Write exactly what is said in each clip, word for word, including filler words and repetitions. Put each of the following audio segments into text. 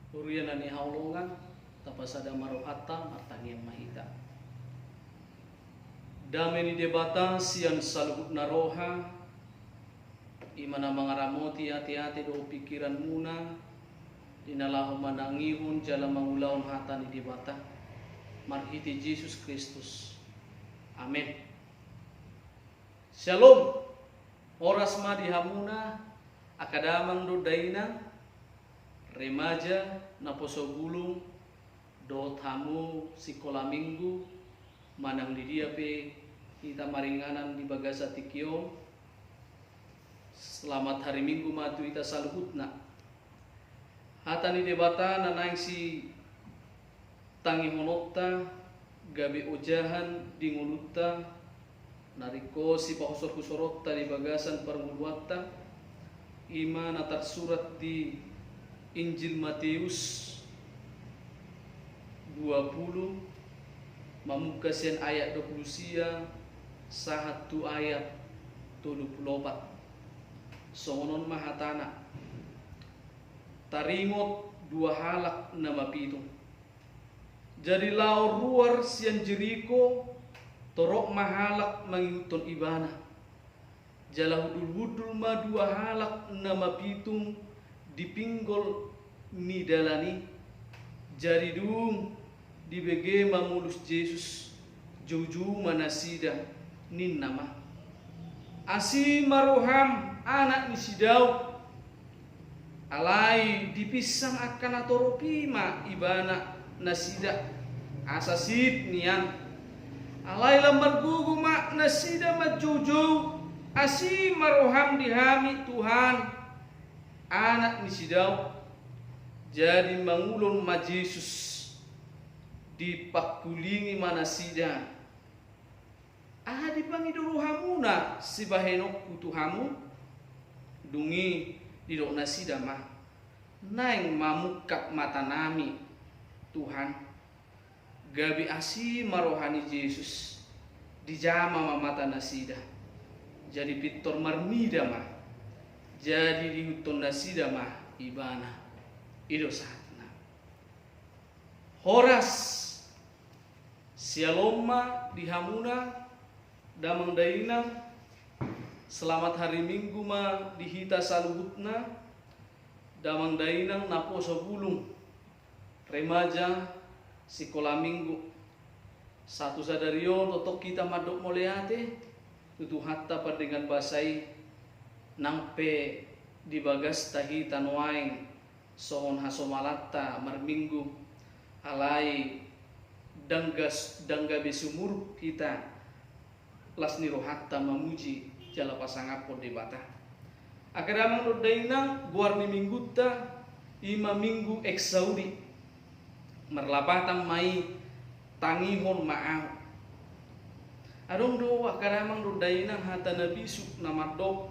Huria na hinaholongan, tapasada ma rohanta, martangiang ma hita. Dame ni Debata sian saluhutna roha, i ma na mangaramoti ateate dohot pingkiranmuna, di na laho manangihon jala mangulahon hata ni Debata, marhite Jesus Kristus. Amen. Syalom. Horas ma di hamuna, angka damang dohot dainang, remaja, naposo bulung, dohot hamu sikola minggu, manang di dia pe hita maringanan di bagasan tingki on. Selamat hari Minggu ma tu hita saluhutna. Hata ni Debata na naeng sitangihononta gabe ojahan di ngolunta, na ringkot sipahusorhusoronta di bagasan parngoluanta, i ma na tarsurat di Injil Mateus dua puluh, mamungka sian ayat dua puluh sia sahat tu ayat tolu puluh opat. Songon on ma hatana. Taringot dua halak na mapitung. Jadi laho ruar sian Jeriko, torop ma halak mangihuthon ibana. Jala hundulhundul ma dua halak na mapitung di pinggol ni dalan i. Jadi dung dibege mamolus Jesus, joujou ma nasida, ninna ma: Asi ma roham, anak ni si Daud. Alai dipinsang angka na torop i ma ibana nasida, asa siit nian. Alai lam margogo ma nasida manjoujou: Asi ma roham di hami, Tuhan, anak ni si Daud. Jadi mangulon ma Jesus, dipangkulingi ma nasida: Aha dipangido rohamuna sibahenonku tu hamu? Dung i didok nasida ma: Naeng mamungkap matanami, Tuhan. Gabe asi ma roha ni Jesus, dijama ma mata nasida. Jadi pintor marnida ma. Jadi diihuthon nasida ma ibana. I do sahatna. Horas. Syalom ma di hamuna, damang dainang. Selamat hari Minggu ma di hita saluhutna, damang dainang naposo bulung, remaja, sikola minggu. Satu sadari on tongtong hita mandok mauliate tu Tuhanta pardenggan basa i, nang pe di bagasta hita nuaeng songon hasomalanta marminggu, alai ndang gas-, ndang gabe sumurut hita las ni rohanta mamuji jala pasangaphon Debata. Angka damang dohot dainang, goar ni minggunta i ma Minggu Exaudi. Marlapatan ma i, tangihon ma ahu. Adong do angka damang dohot dainang hata na bisuk na mandok: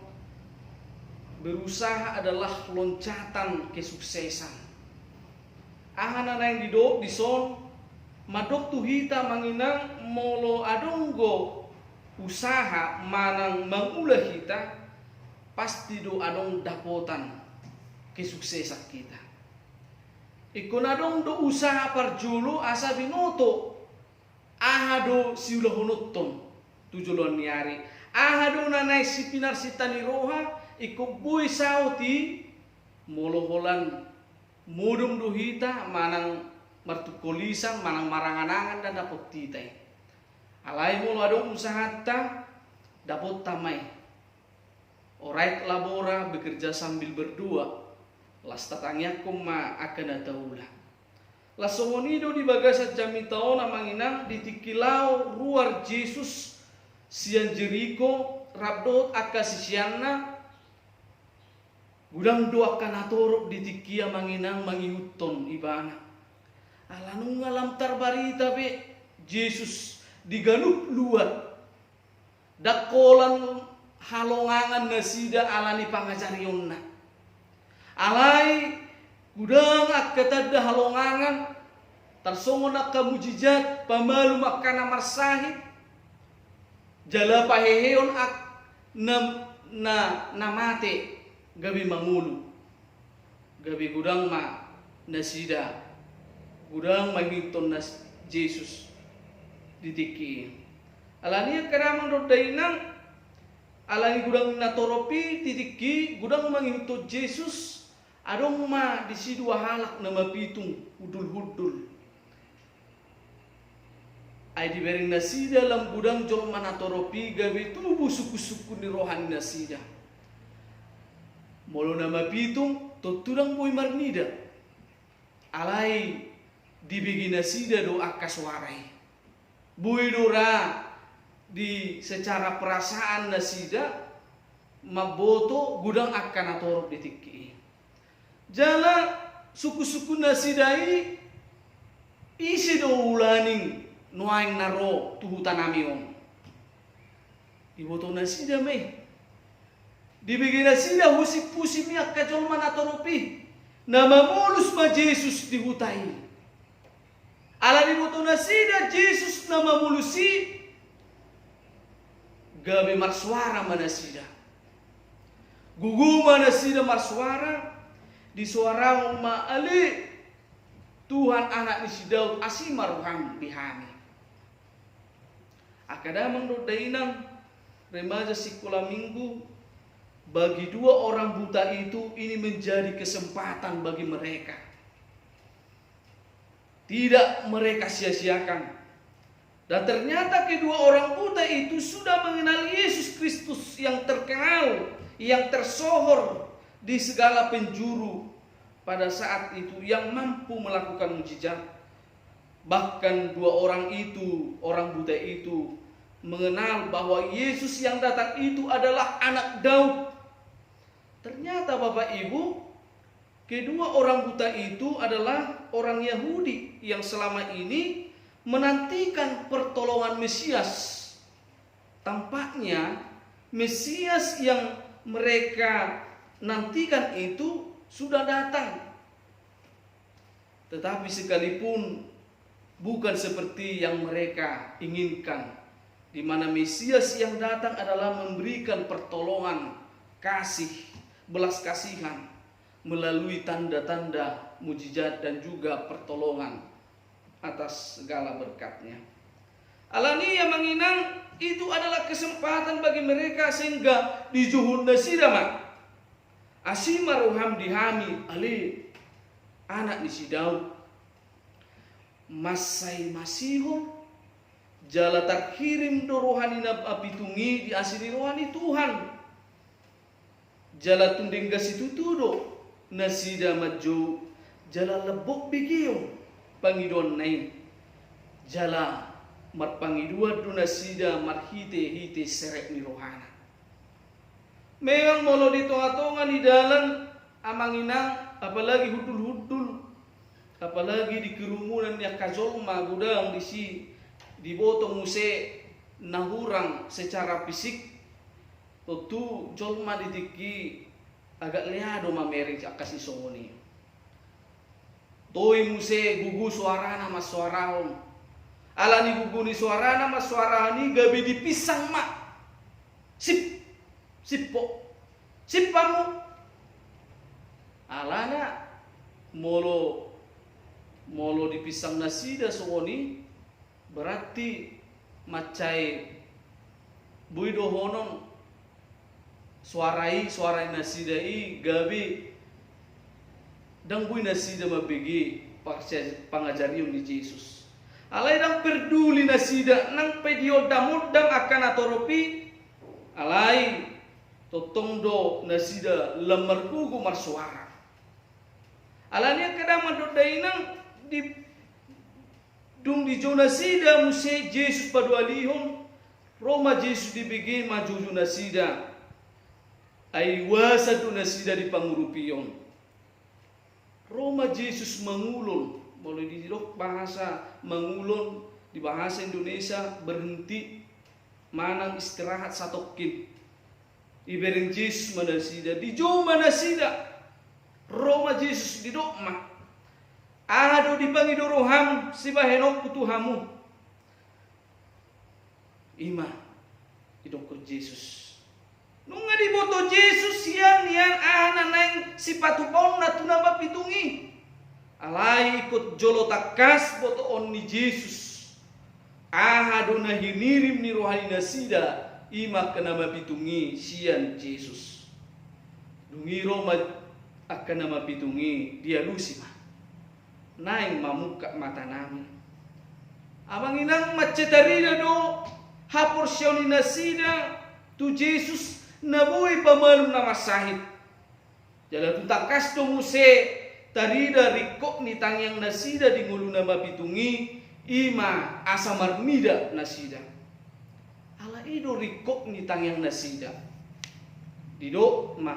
Berusaha adalah loncatan kesuksesan. Aha na naeng didok dison? Mandok tu hita, amang inang, molo adong do usaha manang mangula hita, pasti do adong dapotan kesuksesan hita. Ingkon adong do usaha parjolo asa binoto aha do siulahononton tu joloan ni ari. Aha do na naeng sipinarsinta ni roha, ingkon boi saut i, molo holan modom do hita manang martungkol isang manang maranganangan, ndang dapot hita i. Alai molo adong usahanta, dapotta ma i. Ora et labora, bekerja sambil berdoa. Las tatangiangkon ma angka na taula. Las songon i do di bagasan jamita on, amang inang, di tingki laho ruar Jesus sian Jeriko rap dohot angka siseanna, godang do angka na torop di tingki i, amang inang, mangihuthon ibana. Ala nunga lam tarbarita be Jesus di ganup luat. Ndang holan halongangan nasida ala ni pangajarionna. Alai godang angka tanda halongangan, tarsongon angka mujizat, pamalum angka na marsahit, jala paheheon ak-, na, na, na mate gabe mangolu. Gabe godang ma nasida, godang mangihuthon nas-, Jesus di tingki i. Alani i angka damang dohot dainang, alani godang natorop i di tingki i, godang mangihuthon Jesus, adong ma disi dua halak na mapitung hundul-hundul. Ai dibereng nasida lam godang jolma natorop i gabe tubu sungkun-sungkun ni roha ni nasida. Molo na mapitung, tontu ndang boi marnida. Alai dibege nasida do angka soara i. Boi do ra di secara perasaan nasida mamboto godang angka natorop di tingki i. Jala sungkun-sungkun nasida i, ise do ulaning nuaeng na ro tu huta nami on? Diboto nasida ma i. Dibege nasida husim-husim i angka jolma natorop i. Na mamolus ma Jesus di huta i. Ala diboto nasida Jesus na mamolus i, gabe marsoara ma nasida. Gogo ma nasida marsoara, disoarahon ma, "Ale Tuhan, Anak ni si Daud, asi ma roham di hami." Angka damang dohot dainang, remaja sikola minggu, bagi dua orang buta itu, ini menjadi kesempatan bagi mereka. Tidak mereka sia-siakan. Dan ternyata kedua orang buta itu sudah mengenal Yesus Kristus yang terkenal, yang tersohor di segala penjuru pada saat itu, yang mampu melakukan mujizat. Bahkan dua orang itu, orang buta itu, mengenal bahwa Yesus yang datang itu adalah Anak Daud. Ternyata, Bapak Ibu, kedua orang buta itu adalah orang Yahudi yang selama ini menantikan pertolongan Mesias. Tampaknya Mesias yang mereka nantikan itu sudah datang. Tetapi sekalipun bukan seperti yang mereka inginkan, di mana Mesias yang datang adalah memberikan pertolongan, kasih, belas kasihan melalui tanda-tanda, mujizat, dan juga pertolongan atas segala berkat-Nya. Alani i, amang inang, itu adalah kesempatan bagi mereka sehingga dijohut nasida ma, "Asi ma roham di hami, ale Anak ni si Daud." Mansai masihol jala tarhirim do roha ni na mapitung i di asi ni roha ni Tuhan. Jala tung denggan situtu do nasida manjou, jala lambok begeon pangidoanna i. Jala marpangidoan do nasida marhite-hite serep ni rohana. Memang molo di tonga-tonga ni dalan, amang inang, apalagi hundul-hundul, apalagi di kerumunan ni angka jolma godang disi, diboto muse na hurang secara fisik, tontu jolma di tingki agak lea do mamereng angka sisongon i. Toi muse gogo soarana mansoarahon. Alani gogo ni soarana mansoarahon i gabe dipinsang ma. Sip, sip ho, sip hamu. Alana molo, molo dipinsang nasida songon i, berarti mansai boi dohonon soara i, soara nasida i gabe ndang boi nasida mambege parsia-, pangajarion ni Jesus. Alai ndang perduli nasida, nang pe diondam-ondam angka natorop i, alai tongtong do nasida lam margogo marsoara. Alani i angka damang dohot dainang, di Dung dijou nasida muse Jesus paduahalihon, ro ma Jesus dibege manjou nasida. Ai uasan do nasida di pangurupion. Ro ma Jesus mangulon, molo didok bahasa mangulon di bahasa Indonesia berhenti, manang istirahat satongkin. Ibereng Jesus ma nasida, dijou ma nasida. Ro ma Jesus, didok ma, "Aha do dipangido roham sibahenonku tu hamu?" I ma didokkon Jesus. Nunga diboto Jesus hian, hian aha na naeng sipatupaonna tu na mapitung i. Alai ingkon jolo tangkas botoon ni Jesus aha do na hinirim ni roha ni nasida, i ma angka na mapitung i sian Jesus. Dung i ro ma angka na mapitung i, dialusi ma. Naeng mamungka matanami. Amang inang, mansai tarida do haporseaon ni nasida tu Jesus na boi pamalum na marsahit. Jala tung tangkas do muse tarida ringkot ni tangiang nasida di ngolu na mapitung i, i ma asa marnida nasida. Ala i do ringkot ni tangiang nasida. Didok ma,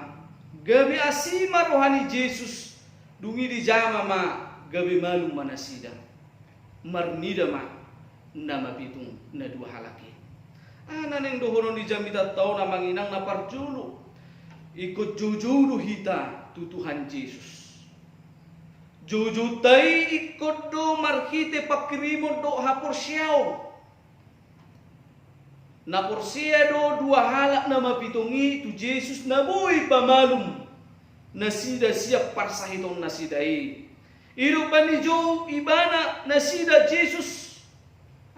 gabe asi ma roha ni Jesus, dung i dijama ma, gabe malum ma nasida. Marnida ma na mapitung na dua halak i. Aha na naeng dohonon ni jamitanta on, amang inang, na parjolo, ingkon joujou do hita tu Tuhan Jesus. Joujounta i ingkon do marhite panghirimon dohot haporseaon. Na porsea do dua halak na mapitung i tu Jesus na boi pamalum nasida sian parsahitonnasida i. I do umbahen dijou ibana nasida Jesus.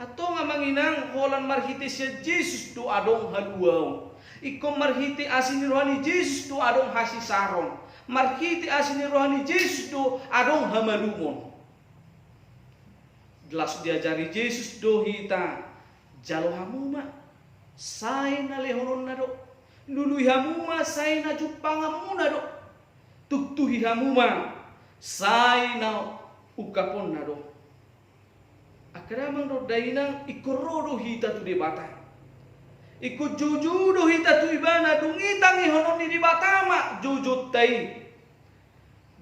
Antong, amang inang, holan marhite sian Jesus do adong haluaon. Ingkon marhite asi ni roha ni Jesus do adong hasisaron. Marhite asi ni roha ni Jesus do adong hamalumon. Laos diajari Jesus do hita, jalo hamu ma, sai na lehononna do. Lului hamu ma, sai na jumpanganmuna do. Tuktuhi hamu ma, sai na ungkaponna do. Angka damang dohot dainang, ingkon ro do hita tu Debata. Ingkon joujou do hita tu Ibana, dung i tangihonon ni Debata ma joujounta i.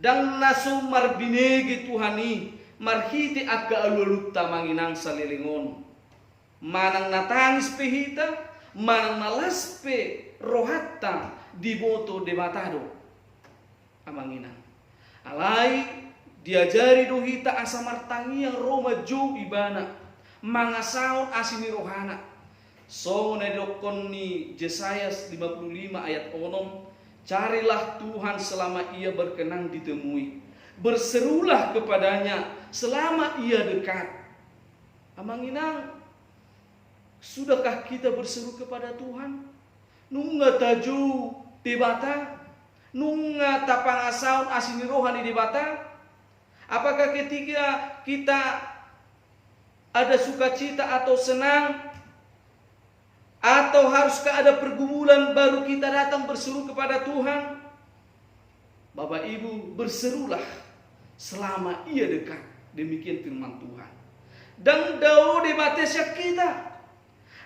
Ndang na so marbinege Tuhan i marhite angka alualunta, amang inang, saleleng on. Manang na tangis pe hita, manang na las pe rohanta, diboto Debata do, amang inang. Alai diajari do hita asa martangiang ro manjou Ibana, mangasahon asi ni rohana. Songon na didokkon ni Jesaya lima puluh lima ayat onom, "Carilah Tuhan selama Ia berkenan ditemui, berserulah kepada-Nya selama Ia dekat." Amang inang, sudahkah kita berseru kepada Tuhan? Nunga tajou Debata? Nunga tapangasahon asi ni roha ni Debata? Apakah ketika kita ada sukacita atau senang, atau haruskah ada pergumulan baru kita datang berseru kepada Tuhan? Bapak Ibu, berserulah selama Ia dekat. Demikian firman Tuhan. Ndang dao Debata sian hita.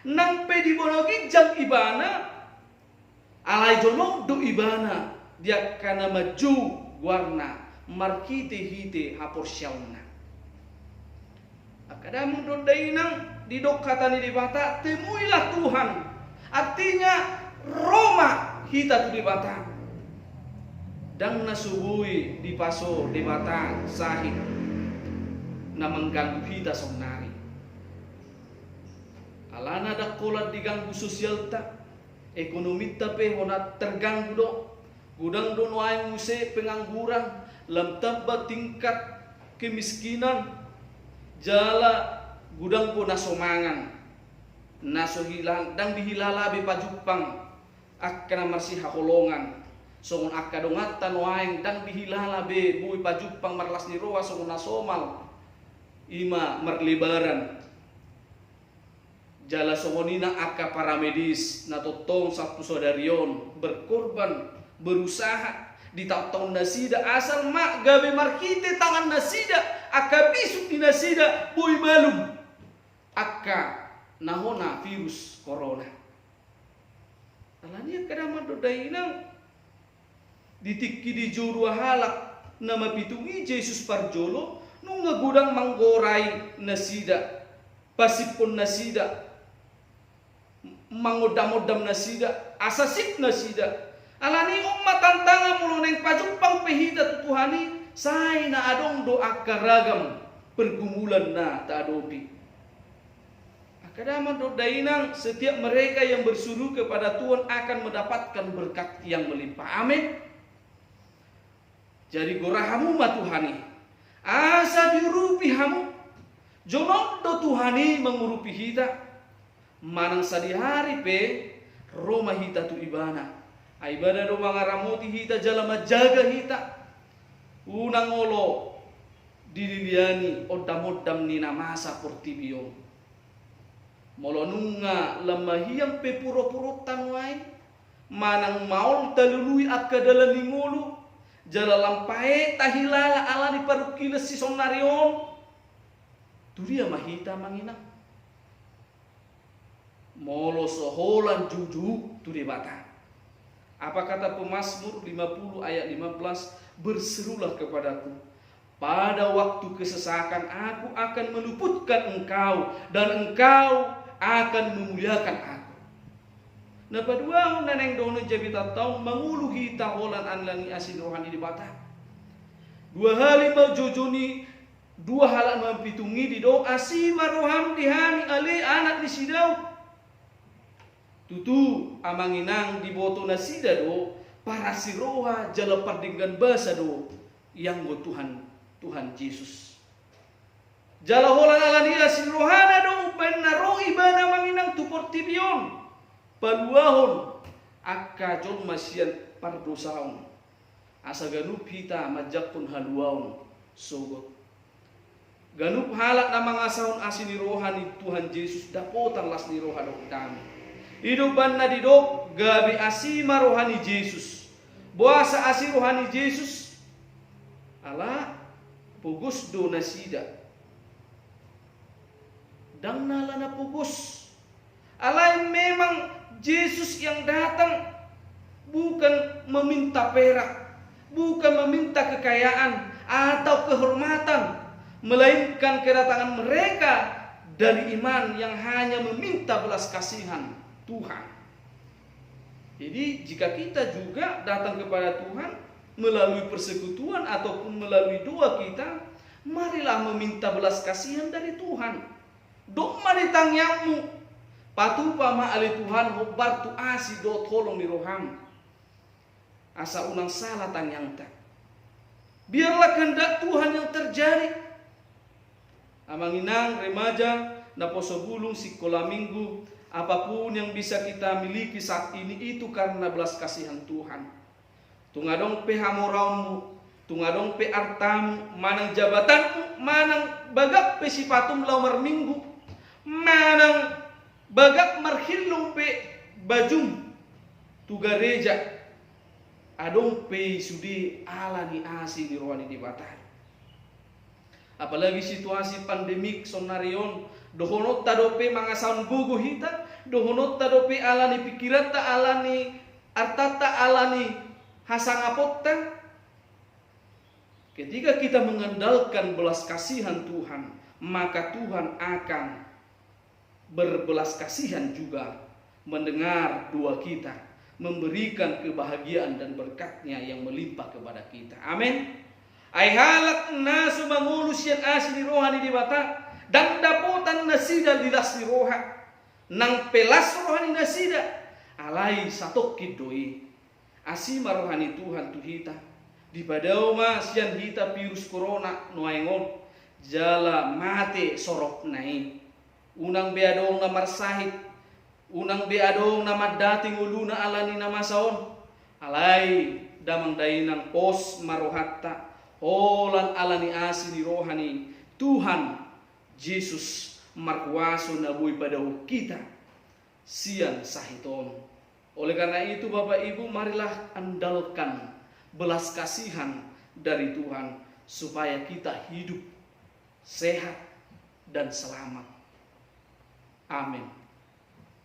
Nang pe di banua ginjang Ibana, alai jonok do Ibana di angka na manjou goarna marhitehite haporseaonna. Angka damang dohot dainang, didok hata ni Debata, "Temuilah Tuhan." Artinya, ro ma hita tu Debata. Ndang na so boi dipaso Debata sahit na mangganggu hita saonari. Alana ndang holan diganggu sosialta, ekonominta pe hona terganggu do, godang do nuaeng muse pengangguran, lam tamba tingkat kemiskinan, jala godang do na so mangan, na so hila-, ndang dihilala be pajumpang angka na marsihaholongan, songon angka donganta nuaeng ndang dihilala be boi pajumpang marlas ni roha songon na somal, i ma marlebaran. Jala songon i nang angka paramedis na tongtong sampe sadari on berkorban, berusaha di taon-taon nasida, asal ma gabe marhite tangan nasida, angka bisuk ni nasida boi malum angka na hona virus korona. Alani i angka damang dohot dainang, di tingki dijou dua halak na mapitung i Jesus parjolo, nunga godang manggorai nasida, pasiphon nasida, mangondam-ondam nasida, asa sip nasida. Alani i on ma tantangan molo naeng pajumpang pe hita tu Tuhan i, sai na adong do angka ragam pergumulan na taadopi. Angka damang dohot dainang, setiap mereka yang berseru kepada Tuhan akan mendapatkan berkat yang melimpah. Amin. Jadi, gora hamu ma Tuhan i. Asa diurupi hamu. Jolo do Tuhan i mangurupi hita. Manang sadihari pe ro ma hita tu Ibana. Ai Ibana do mangaramoti hita jala manjaga hita. Unang olo dililiani ondamondam ni na masa portibi on. Molo nunga lam mahiang pe puropuronta nuaeng, manang maol talului angka dalan ni ngolu, jala lam paet tahilala ala ni parungkilon sisonari on, tu dia ma hita manginang? Molo so holan joujou tu Debata. Apa kata pemazmur lima puluh ayat lima belas, "Berserulah kepadaku pada waktu kesesakan, aku akan meluputkan engkau, dan engkau akan memuliakan aku." Na paduahon na naeng dohonon jabitanta on, mangolu hita holan ala ni asi ni roha ni Debata. Dua hali ma joujou ni dua halak na mapitung i didok, "Asi ma roham di hami ale anak ni si Daud." Tutu, amang inang, diboto nasida do parasi roha jala pardenggan basa do ianggo Tuhan, Tuhan Jesus. Jala holan ala ni asi ni rohana do umbahen na ro Ibana, amang inang, tu portibi on, paluahon angka jolma sian pardosaon. Asa ganup hita manjangkon haluaon sogot. Ganup halak na mangasahon asi ni roha ni Tuhan Jesus dapotan las ni roha dohot dame. I do umbahen na didok, gabe asi ma roha ni Jesus. Boasa asi roha ni Jesus? Ala pogos do nasida. Ndang na ala na pogos. Alai memang Jesus yang datang bukan meminta perak, bukan meminta kekayaan atau kehormatan, melainkan kedatangan mereka dari iman yang hanya meminta belas kasihan Tuhan. Jadi, jika kita juga datang kepada Tuhan melalui persekutuan ataupun melalui doa kita, marilah meminta belas kasihan dari Tuhan. Dok ma di tangiangmu, patupa ma ale Tuhan hombar tu asi dohot holong ni roham. Asa unang sala tangiangta. Biarlah kehendak Tuhan yang terjadi. Amang inang, remaja, naposo bulung, sikola minggu, apapun yang bisa kita miliki saat ini itu karena belas kasihan Tuhan. Tung adong pe hamoraonmu, tung adong pe artamu, manang jabatanmu, manang bagak pe sipatum laho marminggu, manang bagak marhillong pe bajum tu gareja, adong pe i sude ala ni asi ni roha ni Debata. Apalagi situasi pandemik sonari on, dohononta dope mangasahon gogo hita, dohononta dope ala ni pikiranta, ala ni artanta, ala ni hasangaponta. Ketika kita mengandalkan belas kasihan Tuhan, maka Tuhan akan berbelas kasihan juga mendengar doa kita, memberikan kebahagiaan dan berkat-Nya yang melimpah kepada kita. Amin. Ai halak na so mangolu sian asi ni roha ni Debata, ndang dapotan nasida di las ni roha. Nang pe las roha ni nasida, alai satongkin do i. Asi ma roha ni Tuhan tu hita. Dipadao ma sian hita virus corona nuaeng on, jala mate soropna i. Unang be adong na marsahit, unang be adong na mandate ngoluna ala ni na masa on. Alai damang dainang, pos ma rohanta, holan ala ni asi ni roha ni Tuhan Jesus marhuaso na boi padaohon hita sian sahit on. Oleh karena itu, Bapak Ibu, marilah andalkan belas kasihan dari Tuhan supaya kita hidup sehat dan selamat. Amin.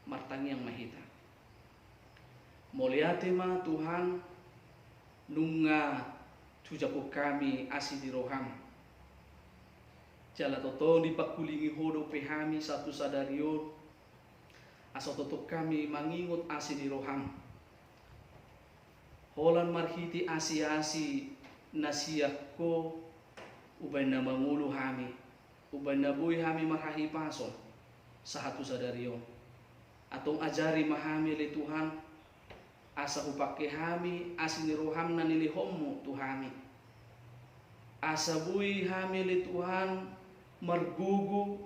Martangiang ma hita. Mauliate ma Tuhan, nunga hujangkon hami asi ni roham. Jala tongtong dipangkulingi Ho dope hami sahat tu sadari on, asa tongtong hami mangingot asi ni roham. Holan marhite asi-asi na sian Ho, umbahen na mangolu hami, umbahen na boi hami marhahipason sahat tu sadari on. Antong ajari ma hami ale Tuhan, asa hupangke hami asi ni roham na nilehonmu tu hami. Asa boi hami ale Tuhan margogo,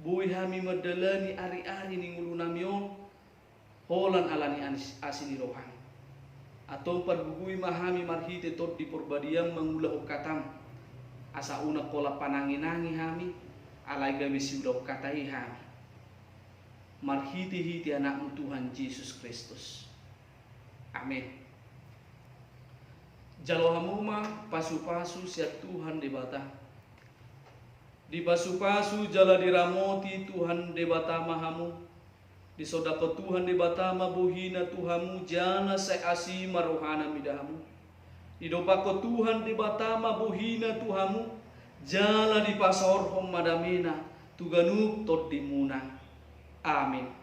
boi hami mandalani ari-ari ni ngolunami on, holan ala ni as-, asi ni roham. Antong pargogoi ma hami marhite Tondi Parbadiam mangulahon hatam, asa unang holan panangi-nangi hami, alai gabe siulahon hata i hami. Marhite-hite Anakmu Tuhan Jesus Kristus. Amen. Jalo hamu ma pasu-pasu sian Tuhan Debata. Dipasu-pasu jala diramoti Tuhan Debata ma hamu. Disondangkon Tuhan Debata ma bohina tu hamu jala sai asi ma rohana mida hamu. Didompakkon Tuhan Debata ma bohina tu hamu jala dipasaorhon ma damena tu ganup tondimuna. Amen.